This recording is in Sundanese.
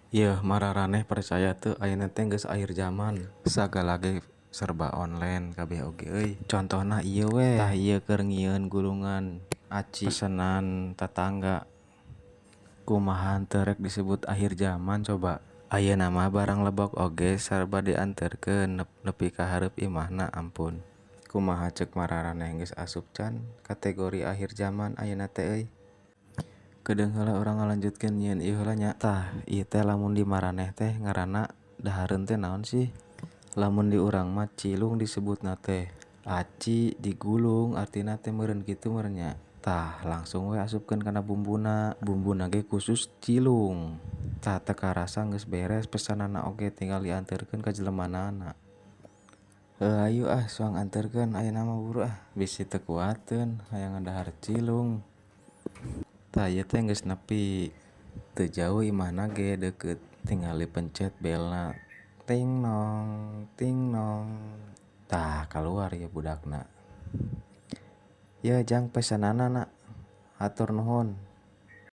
Yeuh, mararaneh percaya teu ayeuna teh geus akhir zaman? Sagala ge serba online kabeh oge euy. Contohna ieu we. Tah, ieu keur ngieun gulungan aci pesenan tatangga. Kumaha henteu rek disebut akhir zaman coba? Ayeuna mah barang lebok oge sarba dianterkeun nepi ka hareup imahna, ampun. Kumaha ceuk mararaneh, geus asup can kategori akhir zaman ayeuna teh euy? Kedeung heula, urang ngalanjutkeun nyieun ieu heula nya. Tah, ieu teh lamun di maraneh teh ngaranna dahareun teh naon sih? Lamun di urang mah cilung disebutna teh. Aci digulung artina teh meureun kitu meureun nya. Tah, langsung we asupkeun kana bumbuna. Bumbuna ge khusus cilung. Tah, teu karasa geus beres pesananna oge, tinggal dianterkeun ka jelemanana. Heuh, hayu ah, suang anterkeun ayeuna mah, buru ah, bisi teu kuateun hayang ngadahar cilung. Tah, ieu teh geus nepi. Teu jauh, imahna ge deukeut, tinggal dipencet belna. Ting nong ting nong. Tah, kaluar ieu budakna. "Yeuh, Jang, pesananana. Hatur nuhun."